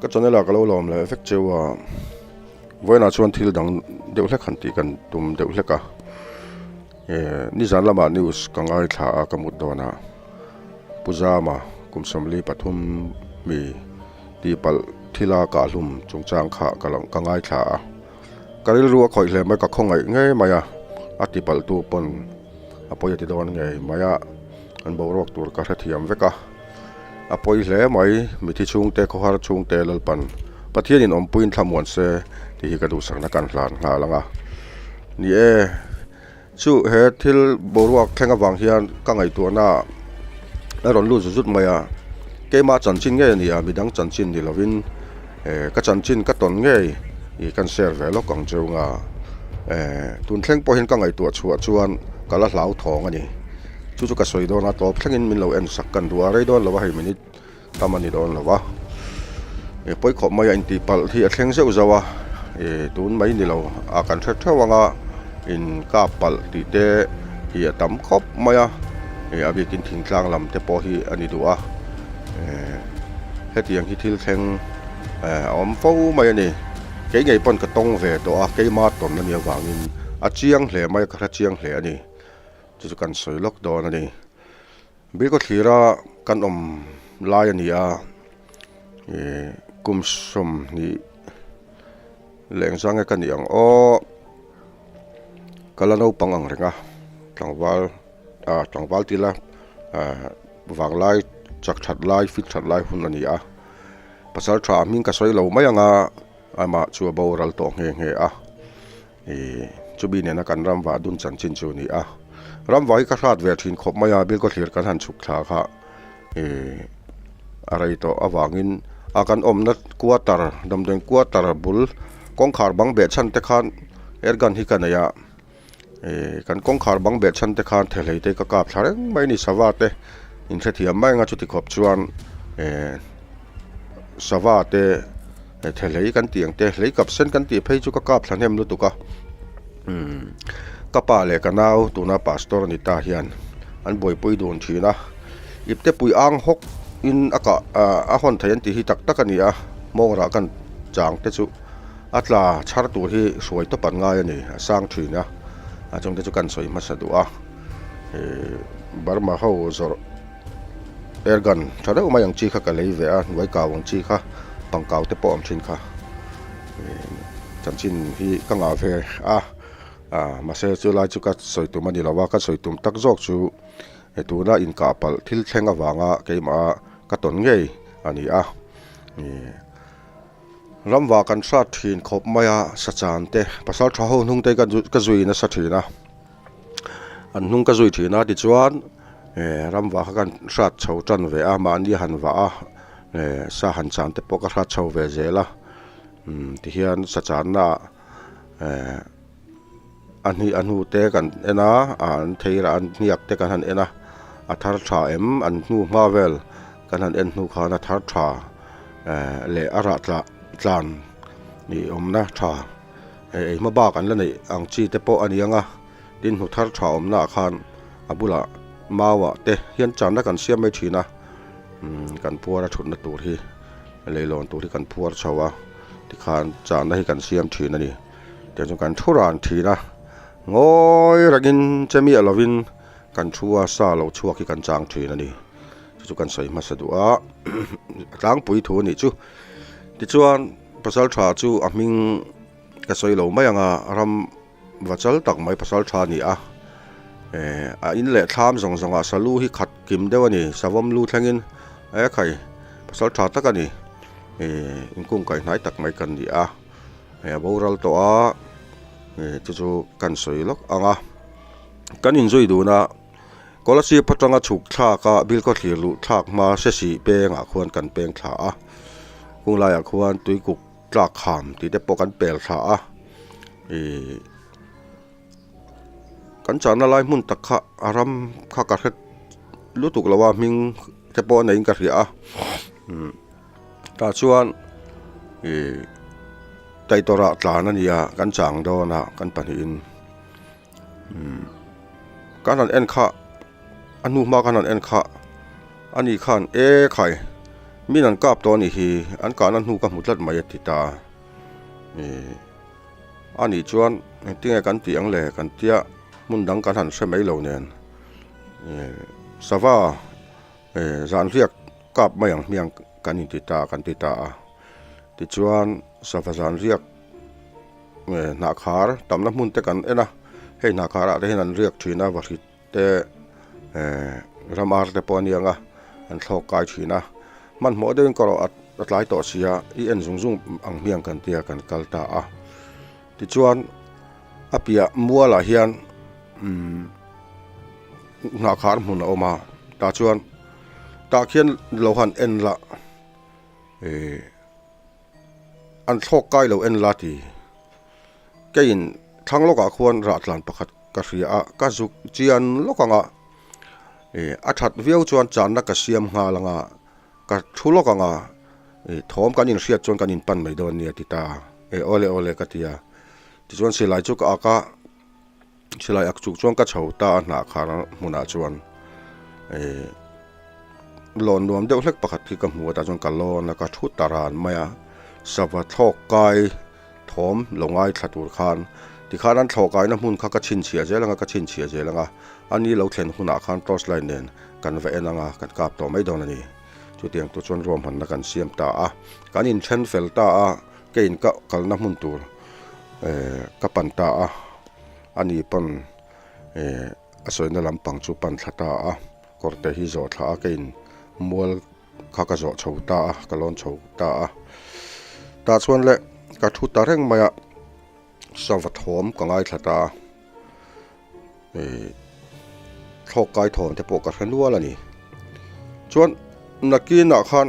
Ka channel ah ka lo lawm leh vek cheu a, vawiinah chuan thil dang deuh hlek han tih kan tum deuh hlek a, eh nizan lamah news ka ngaithla a ka mut dawn a, Pu Zama kum 43 mi tihpalh thila kahhlum chungchang kha ka lo ka ngaithla a, ka rilru a khawih hle mai ka khawngaih ngei mai a, a tihpalh tu pawn a pawi a ti dawn ngei mai a, an boruak tur ka hrethiam vek a. A pawi hle mai, mithi chhungte khawhar chhungte Lalpan Pathianin awmpuiin thlamuan se tih hi ka duhsakna kan hlan nghal ang a. Ni e, chu he thil boruak thleng avang hian ka ngaihtuahna a rawn lut zut zut mai a, keimah chanchin ngei a ni a, midang chanchin ni lovin ka chanchin ka tawn ngei ih kan share ve lawk ang cheu nga. Tun thleng pawh hian ka ngaihtuah chhuah chuan ka la hlauthawng a ni. Chu chu ka sawi dawn a, tawp thlengin min lo en sak kan duh a, rei dawn lo a hei minute tam a ni dawn lo a. Ih pawi khawp mai a intih palh hi a thleng zeuh zauh a, ih tun mai ni lo a kan hre theuh ang a, in kap palh tih te hi a tam khawp mai a, ih a bikin thingtlang lam te pawh hi a ni duh a, ih hetiang hi thil thleng eh a awm fo mai a ni. Kei ngei pawn ka tawng ve tawh a, keima tawn a nih avangin a chiang hle mai a, ka hre chiang hle a ni. Chu chu kan sawi lawk dawn a ni. Biko thlira kan awm lai a ni a, ih kum 20 leh engzang nge ka nih ang aw, ka la naupang ang reng a, tlangval ah tlangval tila ah vanglai chak that lai fit that lai hun a ni a, pasal tha hming ka sawi lo mai ang a, amah chu a boral tawh nghe nghe a. Ih chumi nena kan ram vah dun chanchin chu a ni a, ram vah hi ka hrat ve thin khawp mai a, Bilkaw thlir kan han chhuk thla kha ih a rei tawh avangin a kan awmna quarter damdawiin quarter bul kawngkhar bang beh chhan te khan airgun hi ka nei a, ih kan kawngkhar bang beh chhan te khan thehlei te ka kap thla reng mai a ni sava te inhrethiam mai anga chuti khawp chuan ih sava te. He thelei kan tih ang te, hlei kap sen kan tih phei chu ka kap thla hnem lutuk a, umm ka pa leh ka nau tuna pastor a ni ta hian an buaipui dun thin a, ipte pui ang hawk in a kah ah a hawn thei an tih hi tak tak a ni a, mawngrah kan chang te chu a tla chhar tur hi hruai tawp an ngai a ni, a sang thin a, a chung te chu kan sawi hmasa duh a, ihh Burma ho zawrh. Airgun tha deuh mai ang chi kha ka lei ve a, hnuai kau ang chi kha pangkau te pawh awm thin kha chanchin hi ka ngah ve a, ah mahse chu lai chu ka sawi tum a ni lo a, ka sawi tum tak zawk chu he tuna inkah palh thil thleng avanga keimah ka tawn ngei a ni a, ih ramva kan hrat thin khawp mai a sachan te pasal tha ho hnung te ka zui nasa thin a. An hnung ka zui thin a tichuan eh ramva kha kan hrat chho tan ve a mahni han vah a eh sa han chan te pawh ka hrat chho ve zel a umm tihian sa channa ah eh a hnih a hnu te kan en a an theirah an hniak te kan han en a a thar tha em an hnu hma vel kan han en hnu khan a thar tha eh leh a rah tlah tlan ih awmna tha. Hei ei hma bak an la neih ang chi te pawh a ni ang a, tin hnu thar tha awmna ah khan a bulah mau ah te hian channa kan siam mai thin a, umm kan phuar a thutna tur hi leilawn tur hi kan phuar chho a tikhan channa hi kan siam thin a ni tiang chuan kan thu ran thin a, ngawi rengin che miah lovin kan thu a sa lo chhuak hi kan chang thin a ni chu chu kan sawi hmasa duh a a tlangpui thu a nih chu tichuan. Pasal tha chu a hming ka sawi lo mai ang a, ram va chal tak mai pasal tha a ni a, eh a in leh thlam zawng zawng ah salu hi khat kim deuh a ni, savawm lu thlengin e khai pasal tha tak a ni, eh inkung kaih hnai tak mai kan ni a, eh a boral tawh a, eh chu chu kan sawi lawk ang a, kan inzui dun a. Kolasib atanga chhuk thlak a Bilkhaw thlir luh thlak hma Sesih pengah khuan kan peng thla a, kung laiah khuan tuikuk tlak kham tih te pawh kan pel thla a, ih kan chahna lai hmun tak kha a ram kha ka hre lutuk lo a hming te pawh a neiin ka hria a, umm tah chuan ih taitawrah tlan a ni a kan chang dawn a kan pahnihin. Umm kan han en kha a hnu hma kan han en kha ani khan e khai Min an kap tawh a nih hi, an kahna hnu ka hmu tlat mai a ti ta a. Ih, a nih chuan engtinge kan tih ang le kan tia hmun dang kan han hre mai lo nen. Ih, sava ih zan riak kap mai ang hmiang kan inti ta kan ti ta a. Tichuan sava zan riak hnah khar tamna hmun te kan en a, hei hnah kharah te hian an riak thin a vahrit te eh ram ar te pawh a niang a an thlawk kai thin a hmanhmawh deuhin ka rawh a tlai tawh si a i en zung zung ang hmiang kan tia kan kal ta a tichuan a piah mualah hian umm hnah khar hmun a awm a tah chuan tah khian lo han en lah eh an thlawk kai lo en la ti. Keiin thlang lawkah khuan rah tlan pakhat ka hria a, ka zuk chian lawk ang a, ih a that viau chuan channa ka siam nghal ang a, ka thu lawk ang a, ih thawm kan inhriat chuan kan inpan mai dawn nia ti ta, eh awle awle ka ti a, tichuan silai chu ka ak a, Silai ak chuk chuan ka chho ta a hnah khar hmunah chuan ih lawn nuam deuh hlek pakhat hi ka hmu a tah chuan ka lawn a ka thu ta ran mai a sava thlawk kai thawm lo ngaithla tur khan tikhan an thlawh kaina hmun kha ka chhinchhiah zel ang a ka chhinchhiah zel ang a a ni lo thlen hunah khan torch light nen kan va en ang a kan kap tawh mai dawn a ni chutiang tur chuan ruahmanna kan siam ta a kan inthen fel ta a keiin ka kalna hmun tur eh ka pan ta a. A ni pawn eh a sawina lampang chu pan thla ta a, kawr te hi zawh thla a ka in mual kha ka zawh chho ta a, ka lawn chho ta a. Tah chuan le ka thu ta reng mai a, sava thawm ka ngaithla ta a, eh thlawk kai thawm te pawh ka hre nual a ni. Chuan nakinah khan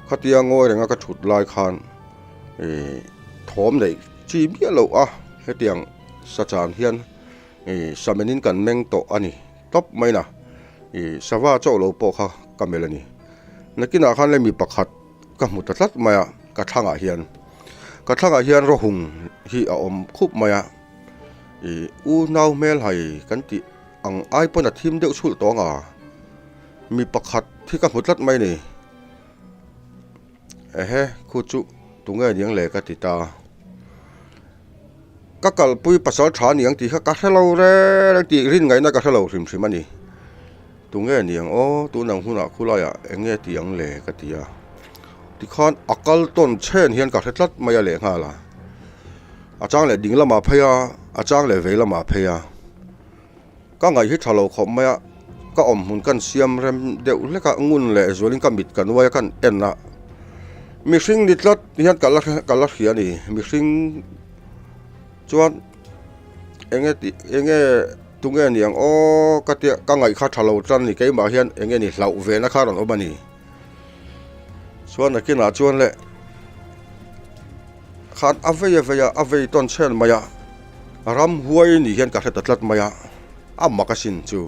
khatia ngawi renga ka thut lai khan eh thawm neih chi miah loh a hetiang sachan hian ih samenin kan meng tawh a ni tawp mai na ih sava chauh lo pawh kha ka melh a ni nakinah khan le mi pakhat ka hmu ta tlat mai a ka thlangah hian ka thlangah hian rawhung hi a awm khup mai a ih unau hmel hai kan tih ang ai pawn a thim deuh chhulh tawh ang a mi pakhat hi ka hmu tlat mai a ni. Ehe, khu chu tunge niang le ka ti ta. Ka kalpui pasal tha niang tih kha ka hre lo reng reng tih rin ngaihna ka hre lo hrim hrim a ni. Tunge niang aw, tunang hunah khulaiah eng nge tih ang le ka ti a. Tikhan a kal tawn chhen hian ka hre tlat mai a lehnghal a. A chang leh ding lamah phei a, a chang leh vei lamah phei a. Ka ngaih hi tha lo khawp mai a, ka awm hmun kan siam rem deuh hlek a, ngun leh zualin ka mit ka nuai a kan en a, mihring ni tlat hian ka la ka la hria a ni, mihring chuan enge tih enge tunge ni ang aw ka tia ka ngaih kha tha lo tan a ni keimah hian enge ni hlauh ve na kha rawn awm a ni, chuan nakinah chuan le khan a vei a vei a, a vei tawn chhen mai a. Ramhuai ni hian ka hre ta tlat mai a, a mak asin chu.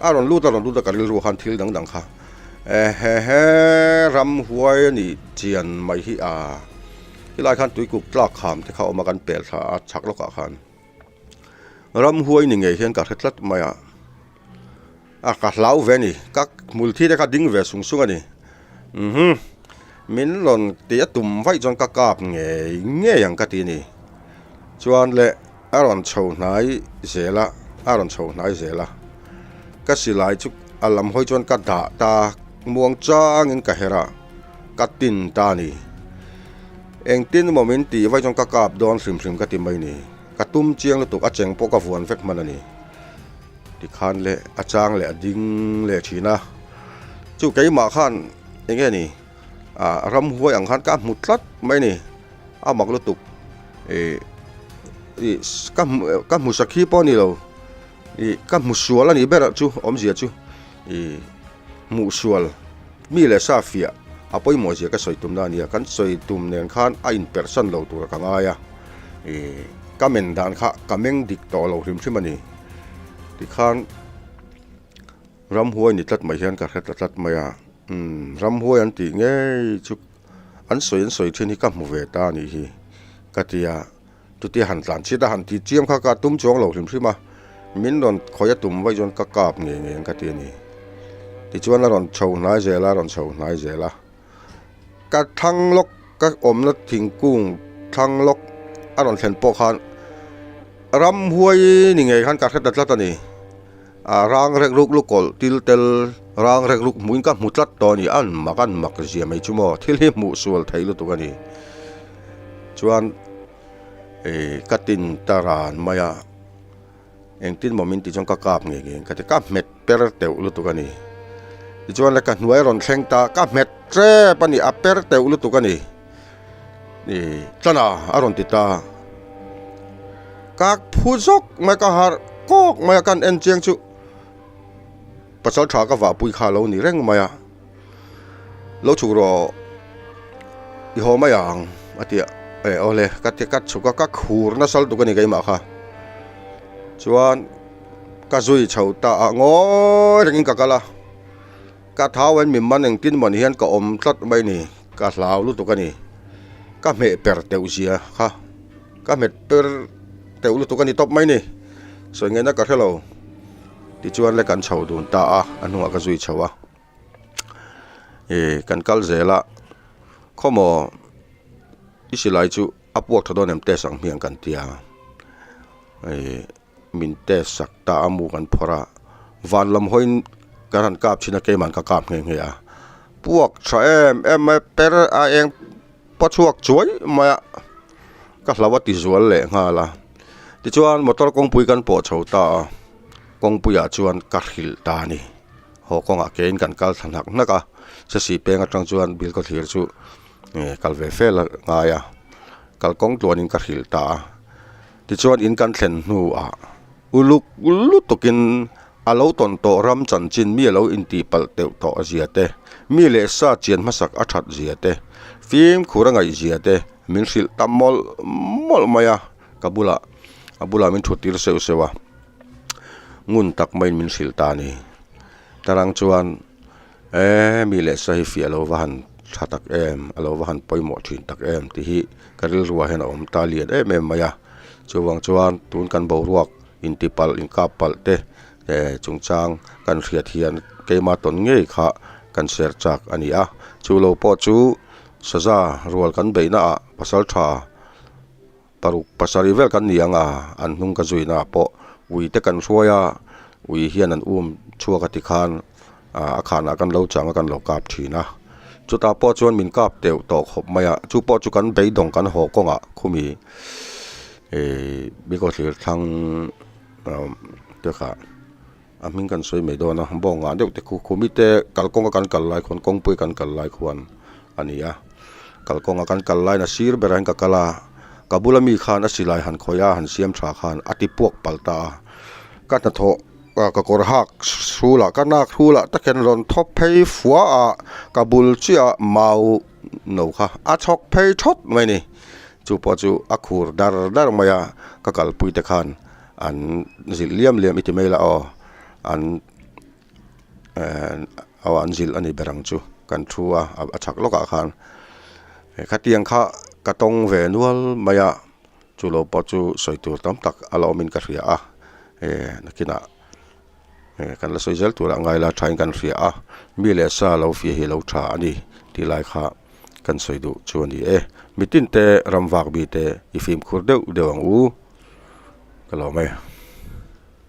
A rawn lut a rawn lut a ka rilru khan thil dang dang kha ehehe ramhuai a nih chian mai hi a. Helai khan tuikuk tlak kham te kha a awm a kan pel thla a chhak lawkah khan ramhuai ni ngei hian ka hre tlat mai a. A ka hlau ve a ni, ka hmul thi te kha ding ve sung sung a ni. Uhmm min rawn tih a tum vaih chuan ka kap ngei ngei ang ka ti a ni. Chuan le a rawn chho hnai zel a, a rawn chho hnai zel a. Ka silai chu a lam hawi chuan ka dah ta muang changin ka her a, ka tin ta a ni. Engtin maw min tih vaih chuan ka kap dawn hrim hrim ka ti mai a ni. Ka tum chiang lutuk a cheng pawh ka vuan vek hman a ni. Tikhan leh a chang leh a ding leh thin a, chu keimah khan eng nge ni ah ramhuai ang khan ka hmu tlat mai a ni, a mak lutuk ih ih ka hmu ka hmu sakhi pawh a ni lo ih ka hmu sual a nih ber chu awmzia chu ih hmuh sual mi leh sa fiah a pawimawh zia ka sawi tumna a nia kan sawi tum nen khan a inperhsan lo tur ka ngai a ih ka men dan kha ka meng dik tawh lo hrim hrim a ni tikhan ramhuai ni tlat mai hian ka hre ta tlat mai a umm ramhuai an tih ngei chu an sawi an sawi thin hi ka hmu ve ta a nih hi ka ti a. Chutia han tlan chhit a han ti chiam kha ka tum chuang lo hrim hrim a, min rawn khawih a tum vaih chuan ka kap ngei ngei ang ka ti a ni. Tichuan a rawn chho hnai zel a, a rawn chho hnai zel a. Ka thlang lawk ka awmna thingkung thlang lawk a rawn thlen pawh khan ramhuai ni ngei khan ka hre ta tlat a ni. A rang rek ruk lukawlh til tel rang rek ruk hmuhin ka hmu tlat tawh a ni. An mak an mak zia mai chu maw thil hi hmuh sual theih lutuk a ni. Chuan ih ka tin ta ran mai a, engtin maw min tih chuan ka kap ngei ngei ka ti ka hmet per teuh lutuk a ni. Tichuan le ka hnuai rawn thleng ta ka hmet tep a ni a per teuh lutuk a ni. Ih tlana a rawn ti ta. Ka phu zawk mai ka harh kawk mai a kan en chiang chu pasal tha ka vahpui kha a lo ni reng mai a lo chhuk rawh i haw mai ang a ti a eh awle ka ti ka chhuk a ka khur nasa lutuk a ni keimah kha chuan ka zui chho ta a ngawi rengin ka kal a. Ka thau en min man engtin maw ni hian ka awm tlat mai ni, ka hlau lutuk a ni. Ka hmeh per teuh zia kha, ka hmet per teuh lutuk a ni tawp mai ni. Sawi ngaihna ka hre lo. Tichuan le kan chho dun ta a, a hnungah ka zui chho a. Ih kan kal zel a, khawmaw i silai chu a puak tha dawn em test ang hmiang kan ti a. Ih. Min test sak ta a mu kan phawrh a, van lam hawiin kan han kap thin a keiman ka kap nghe nghe a, puak tha em em mai per a eng paw chhuak chuai mai a, ka hlau a ti zual leh nghal a, tichuan motor kawngpui kan pawh chho ta a, kawngpuiah chuan ka hrilh ta a ni, haw kawngah keiin kan kal thla hnak hnak a, sesi peng atang chuan bilkhawthlir chu kal ve fel a ngai a, kalkawng tluanin ka hrilh ta a. Tichuan in kan thlen hnuah uluk lutukin a lo tawn tawh ram chanchin mi a lo intih palh teuh tawh zia te, mi leh sa chian hmasak a that zia te, fimkhur a ngaih zia te min hrilh ta mawlh mawlh mai a, ka bulah a bulah min thut tir seuh seuh a, ngun tak maiin min hrilh ta a ni. Tarang chuan. E mi leh sa hi fiah lo va han tha tak em a lo va han pawimawh thin tak em tih hi ka rilruah hian a awm ta lian em em mai a chuvang chuan tun kan boruak inti palh inkap palh te eh chungchang kan hriat hian keima tawn ngei kha kan ser chak a ni a chu lo pawh chu saza rual kan beihna ah pasal tha Paruk pasarih vel kan ni ang a, an hnung ka zuina ah pawh ui te kan hruai a, ui hian an um chhuak a ti khan a khanah kan lo chang a kan lo kap thin a, chutah pawh chuan min kap teuh tawh khawp mai a, chu pawh chu kan beidawng kan haw kawngah khumi ihh bikawthlir thlang te kha a hming kan sawi mai dawn a, bawng ngah deuh te khu khumi te kalkawnga kan kal lai khuan kawngpui kan kal lai khuan a ni a kalkawnga kan kal laiin a sir berah hian ka kal a ka bula mi khan a silai han khawih a han siam tha khan a ti puak palh ta a ka hnathawh ka kawr hak hrulah ka nak hrulah tak hian rawn thawp phei fua a ka bul chiah mau no kha a chhawk phei thawt mai a ni chu pawh chu a khur dar dar mai a ka kalpui te khan. An zilh liam liam i ti mai la aw an eh aw an zilh a ni ber ang chu kan thu a a chhak lawkah khan khatiang kha ka tawng ve nual mai a chu lo pawh chu sawi tur tam tak a la awmin ka hria a eh nakinah eh kan la sawi zel turah ngai la thain kan hria a mi leh sa lo fiah hi a lo tha a ni tih lai kha. Kan sawi duh chu a ni e. Mitin te ram vak bite i fimkhur deuh deuh ang u. Ka lawm e.